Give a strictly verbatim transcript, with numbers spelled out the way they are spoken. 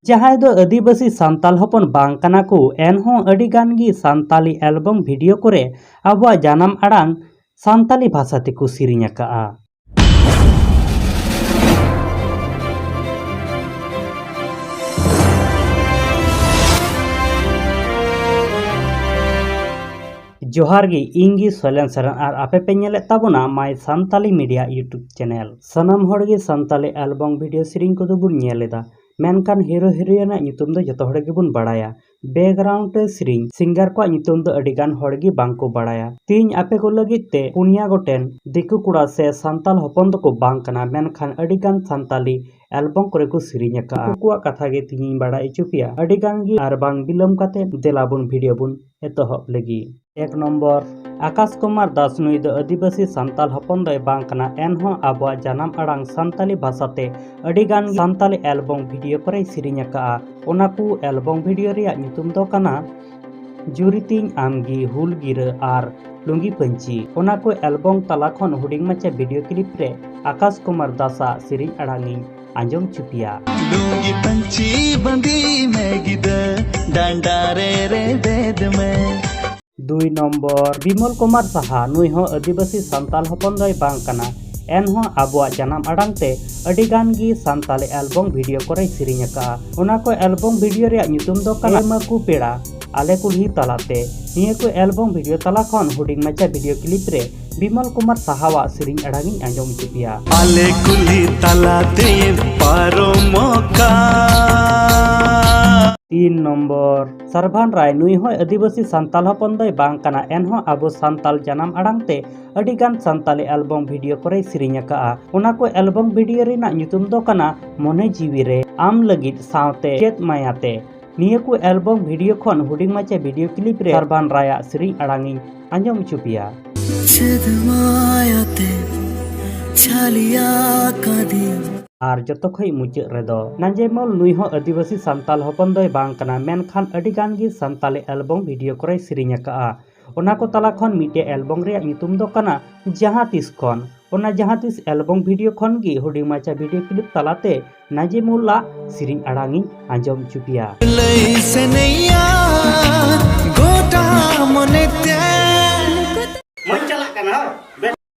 ᱡᱟᱦᱟᱸᱭ ᱫᱚ ᱟᱹᱫᱤᱵᱟᱹᱥᱤ ᱥᱟᱱᱛᱟᱞ ᱦᱚᱯᱚᱱ ᱵᱟᱝ ᱠᱟᱱᱟ ᱠᱚ, ᱮᱱᱦᱚᱸ ᱟᱹᱰᱤ ᱜᱟᱱ ᱜᱮ ᱥᱟᱱᱛᱟᱞᱤ ᱮᱞᱵᱚᱢ ᱵᱷᱤᱰᱤᱭᱳ ᱠᱚᱨᱮ ᱟᱵᱚᱣᱟᱜ ᱡᱟᱱᱟᱢ ᱟᱲᱟᱝ ᱥᱟᱱᱛᱟᱞᱤ ᱵᱷᱟᱥᱟ ᱛᱮᱠᱚ ᱥᱮᱨᱮᱧ ᱟᱠᱟᱜᱼᱟ᱾ ᱡᱚᱦᱟᱨ ᱜᱮ, ᱤᱧ ᱜᱮ ᱥᱚᱭᱞᱮᱱ ᱥᱚᱨᱮᱱ ᱟᱨ ᱟᱯᱮ ᱯᱮ ᱧᱮᱞᱮᱫ ᱛᱟᱵᱚᱱᱟ My Santali Media YouTube channel᱾ ᱥᱟᱱᱟᱢ ᱦᱚᱲ ᱜᱮ ᱥᱟᱱᱛᱟᱞᱤ ᱮᱞᱵᱚᱢ ᱵᱷᱤᱰᱤᱭᱳ ᱥᱮᱨᱮᱧ ᱠᱚᱫᱚ ᱵᱚᱱ ᱧᱮᱞ ᱮᱫᱟ, ᱢᱮᱱᱠᱷᱟᱱ ᱦᱤᱨᱳ ᱦᱤᱨᱳᱭᱤᱱ ᱟᱜ ᱧᱩᱛᱩᱢ ᱫᱚ ᱡᱚᱛᱚ ᱦᱚᱲ ᱜᱮᱵᱚᱱ ᱵᱟᱲᱟᱭᱟ᱾ ᱵᱮᱠᱜᱨᱟᱣᱩᱱᱰ ᱨᱮ ᱥᱮᱨᱮᱧ ᱥᱤᱝᱜᱟᱨ ᱠᱚᱣᱟᱜ ᱧᱩᱛᱩᱢ ᱫᱚ ᱟᱹᱰᱤ ᱜᱟᱱ ᱦᱚᱲ ᱜᱮ ᱵᱟᱝ ᱠᱚ ᱵᱟᱲᱟᱭᱟ᱾ ᱛᱮᱦᱮᱧ ᱟᱯᱮ ᱠᱚ ᱞᱟᱹᱜᱤᱫ ᱛᱮ ᱯᱩᱱᱭᱟ ᱜᱚᱴᱮᱱ ᱫᱤᱠᱩ ᱠᱚᱲᱟ ᱥᱮ ᱥᱟᱱᱛᱟᱞ ᱦᱚᱯᱚᱱ ᱫᱚᱠᱚ ᱵᱟᱝ ᱠᱟᱱᱟ, ᱢᱮᱱᱠᱷᱟᱱ ᱟᱹᱰᱤ ᱜᱟᱱ ᱥᱟᱱᱛᱟᱞᱤ ᱮᱞᱵᱚᱢ ᱠᱚᱨᱮ ᱠᱚ ᱥᱮᱨᱮᱧ ᱟᱠᱟᱫᱼᱟ᱾ ᱩᱱᱠᱩ ᱠᱚᱣᱟᱜ ᱠᱟᱛᱷᱟ ᱜᱮ ᱛᱮᱦᱮᱧ ᱤᱧ ᱵᱟᱲᱟᱭ ᱦᱚᱪᱚ ᱯᱮᱭᱟ ᱟᱹᱰᱤ ᱜᱟᱱ ᱜᱮ᱾ ᱟᱨ ᱵᱟᱝ ᱵᱤᱞᱚᱢ ᱠᱟᱛᱮ ᱫᱮᱞᱟ ᱵᱚᱱ ᱵᱷᱤᱰᱤᱭᱳ ᱵᱚᱱ ᱮᱛᱚᱦᱚᱵ ᱞᱮᱜᱮ᱾ ᱮᱠ ᱱᱚᱢᱵᱚᱨ, ᱟᱠᱟᱥ ᱠᱩᱢᱟᱨ ᱫᱟᱥ ᱱᱩᱭ ᱫᱚ ᱟᱹᱫᱤᱵᱟᱹᱥᱤ ᱥᱟᱱᱛᱟᱞ ᱦᱚᱯᱚᱱ ᱫᱚᱭ ᱵᱟᱝ ᱠᱟᱱᱟ, ᱮᱱᱦᱚᱸ ᱟᱵᱚᱣᱟᱜ ᱡᱟᱱᱟᱢ ᱟᱲᱟᱝ ᱥᱟᱱᱛᱟᱞᱤ ᱵᱷᱟᱥᱟ ᱛᱮ ᱟᱹᱰᱤ ᱜᱟᱱ ᱥᱟᱱᱛᱟᱞᱤ ᱮᱞᱵᱚᱢ ᱵᱷᱤᱰᱤᱭᱳ ᱠᱚᱨᱮᱭ ᱥᱮᱨᱮᱧ ᱟᱠᱟᱫᱼᱟ᱾ ᱚᱱᱟ ᱠᱚ ᱮᱞᱵᱚᱢ ᱵᱷᱤᱰᱤᱭᱳ ᱨᱮᱭᱟᱜ ᱧᱩᱛᱩᱢ ᱫᱚ ᱠᱟᱱᱟ ᱡᱩᱨᱤ ᱛᱤᱧ ᱟᱢᱜᱮ, ᱦᱩᱞ ᱜᱤᱨᱟᱹ ᱟᱨ ᱞᱩᱝᱜᱤ ᱯᱟᱹᱧᱪᱤ᱾ ᱚᱱᱟ ᱠᱚ ᱮᱞᱵᱚᱢ ᱛᱟᱞᱟ ᱠᱷᱚᱱ ᱦᱩᱰᱤᱧ ᱢᱟᱪᱷᱟ ᱵᱷᱤᱰᱤᱭᱳ ᱠᱞᱤᱯ ᱨᱮ ᱟᱠᱟᱥ ᱠᱩᱢᱟᱨ ᱫᱟᱥᱟᱜ ᱥᱮᱨᱮᱧ ᱟᱲᱟᱝ ᱤᱧ ᱟᱸᱡᱚᱢ ᱦᱚᱪᱚ ᱯᱮᱭᱟ᱾ ᱞᱩᱝᱜᱤ ᱯᱟᱹᱧᱪᱤ ᱵᱟᱸᱫᱮ ᱢᱮ ᱜᱤᱫᱟᱹᱨ, ᱰᱟᱸᱰᱟ ᱨᱮ ᱨᱮᱵᱮᱫ ᱢᱮ᱾ ᱫᱩᱭ ᱱᱚᱢᱵᱚᱨ, ᱵᱤᱢᱚᱞ ᱠᱩᱢᱟᱨ ᱥᱟᱦᱟ, ᱱᱩᱭ ᱦᱚᱸ ᱟᱹᱫᱤᱵᱟᱹᱥᱤ ᱥᱟᱱᱛᱟᱞ ᱦᱚᱯᱚᱱ ᱫᱚᱭ ᱵᱟᱝ ᱠᱟᱱᱟ, ᱮᱱᱦᱚᱸ ᱟᱵᱚᱣᱟᱜ ᱡᱟᱱᱟᱢ ᱟᱲᱟᱝ ᱛᱮ ᱟᱹᱰᱤ ᱜᱟᱱ ᱜᱮ ᱥᱟᱱᱛᱟᱞᱤ ᱮᱞᱵᱚᱢ ᱵᱷᱤᱰᱤᱭᱳ ᱠᱚᱨᱮᱭ ᱥᱮᱨᱮᱧ ᱟᱠᱟᱫᱼᱟ᱾ ᱚᱱᱟ ᱠᱚ ᱮᱞᱵᱚᱢ ᱵᱷᱤᱰᱤᱭᱳ ᱨᱮᱭᱟᱜ ᱧᱩᱛᱩᱢ ᱫᱚ ᱠᱟᱱᱟ ᱮᱢᱟ ᱠᱚ ᱯᱮᱲᱟ ᱟᱞᱮ ᱠᱩᱞᱦᱤ ᱛᱟᱞᱟᱛᱮ᱾ ᱱᱤᱭᱟᱹ ᱠᱚ ᱮᱞᱵᱚᱢ ᱵᱷᱤᱰᱤᱭᱳ ᱛᱟᱞᱟ ᱠᱷᱚᱱ ᱦᱩᱰᱤᱧ ᱢᱟᱪᱷᱟ ᱵᱷᱤᱰᱤᱭᱳ ᱠᱞᱤᱯ ᱨᱮ ᱵᱤᱢᱚᱞ ᱠᱩᱢᱟᱨ ᱥᱟᱦᱟᱣᱟᱜ ᱥᱮᱨᱮᱧ ᱟᱲᱟᱝ ᱤᱧ ᱟᱸᱡᱚᱢ ᱦᱚᱪᱚ ᱯᱮᱭᱟ᱾ ᱟᱞᱮ ᱠᱩᱞᱦᱤ ᱛᱟᱞᱟᱛᱮ ᱯᱟᱨᱚᱢᱚᱜ ᱠᱟᱱ᱾ ᱛᱤᱱ ᱱᱚᱢᱵᱚᱨ, ᱥᱟᱨᱵᱷᱟᱱ ᱨᱟᱭ, ᱱᱩᱭ ᱦᱚᱸ ᱟᱹᱫᱤᱵᱟᱹᱥᱤ ᱥᱟᱱᱛᱟᱞ ᱦᱚᱯᱚᱱ ᱫᱚᱭ ᱵᱟᱝ ᱠᱟᱱᱟ, ᱮᱱᱦᱚᱸ ᱟᱵᱚ ᱥᱟᱱᱛᱟᱞ ᱡᱟᱱᱟᱢ ᱟᱲᱟᱝ ᱛᱮ ᱟᱹᱰᱤ ᱜᱟᱱ ᱥᱟᱱᱛᱟᱞᱤ ᱮᱞᱵᱚᱢ ᱵᱷᱤᱰᱤᱭᱳ ᱠᱚᱨᱮᱭ ᱥᱮᱨᱮᱧ ᱟᱠᱟᱫᱼᱟ᱾ ᱚᱱᱟ ᱠᱚ ᱮᱞᱵᱚᱢ ᱵᱷᱤᱰᱤᱭᱳ ᱨᱮᱱᱟᱜ ᱧᱩᱛᱩᱢ ᱫᱚ ᱠᱟᱱᱟ ᱢᱚᱱᱮ ᱡᱤᱣᱤ ᱨᱮ, ᱟᱢ ᱞᱟᱹᱜᱤᱫ ᱥᱟᱶᱛᱮ ᱪᱮᱫ ᱢᱟᱭᱟᱛᱮ᱾ ᱱᱤᱭᱟᱹ ᱠᱚ ᱮᱞᱵᱚᱢ ᱵᱷᱤᱰᱤᱭᱳ ᱠᱷᱚᱱ ᱦᱩᱰᱤᱧ ᱢᱟᱪᱷᱟ ᱵᱷᱤᱰᱤᱭᱳ ᱠᱞᱤᱯ ᱨᱮ ᱥᱟᱨᱵᱷᱟᱱ ᱨᱟᱭᱟᱜ ᱥᱮᱨᱮᱧ ᱟᱲᱟᱝ ᱤᱧ ᱟᱸᱡᱚᱢ ᱦᱚᱪᱚ ᱯᱮᱭᱟ᱾ ᱪᱮᱫ ᱢᱟᱭᱟᱛᱮ ᱪᱷᱟᱹᱞᱤᱭᱟ ᱠᱟᱫᱤᱧ᱾ ᱟᱨ ᱡᱚᱛᱚ ᱠᱷᱚᱱ ᱢᱩᱪᱟᱹᱫ ᱨᱮᱫᱚ ᱱᱟᱧᱡᱮᱢᱚᱞ, ᱱᱩᱭ ᱦᱚᱸ ᱟᱹᱫᱤᱵᱟᱹᱥᱤ ᱥᱟᱱᱛᱟᱞ ᱦᱚᱯᱚᱱ ᱫᱚᱭ ᱵᱟᱝ ᱠᱟᱱᱟ, ᱢᱮᱱᱠᱷᱟᱱ ᱟᱹᱰᱤ ᱜᱟᱱ ᱜᱮ ᱥᱟᱱᱛᱟᱞᱤ ᱮᱞᱵᱚᱢ ᱵᱷᱤᱰᱤᱭᱳ ᱠᱚᱨᱮᱭ ᱥᱮᱨᱮᱧ ᱟᱠᱟᱫᱼᱟ᱾ ᱚᱱᱟ ᱠᱚ ᱛᱟᱞᱟ ᱠᱷᱚᱱ ᱢᱤᱫᱴᱮᱡ ᱮᱞᱵᱚᱢ ᱨᱮᱭᱟᱜ ᱧᱩᱛᱩᱢ ᱫᱚ ᱠᱟᱱᱟ ᱡᱟᱦᱟᱸ ᱛᱤᱥ ᱠᱷᱚᱱ᱾ ᱚᱱᱟ ᱡᱟᱦᱟᱸ ᱛᱤᱥ ᱮᱞᱵᱚᱢ ᱵᱷᱤᱰᱤᱭᱳ ᱠᱷᱚᱱ ᱜᱮ ᱦᱩᱰᱤᱧ ᱢᱟᱪᱷᱟ ᱵᱷᱤᱰᱤᱭᱳ ᱠᱞᱤᱯ ᱛᱟᱞᱟᱛᱮ ᱱᱟᱡᱤᱢᱩᱞ ᱟᱜ ᱥᱮᱨᱮᱧ ᱟᱲᱟᱝ ᱤᱧ ᱟᱸᱡᱚᱢ ᱦᱚᱪᱚ ᱯᱮᱭᱟ᱾ ᱞᱟᱹᱭ ᱥᱟᱱᱟᱭᱟ ᱜᱚᱴᱟ ᱢᱚᱱᱮᱛᱮ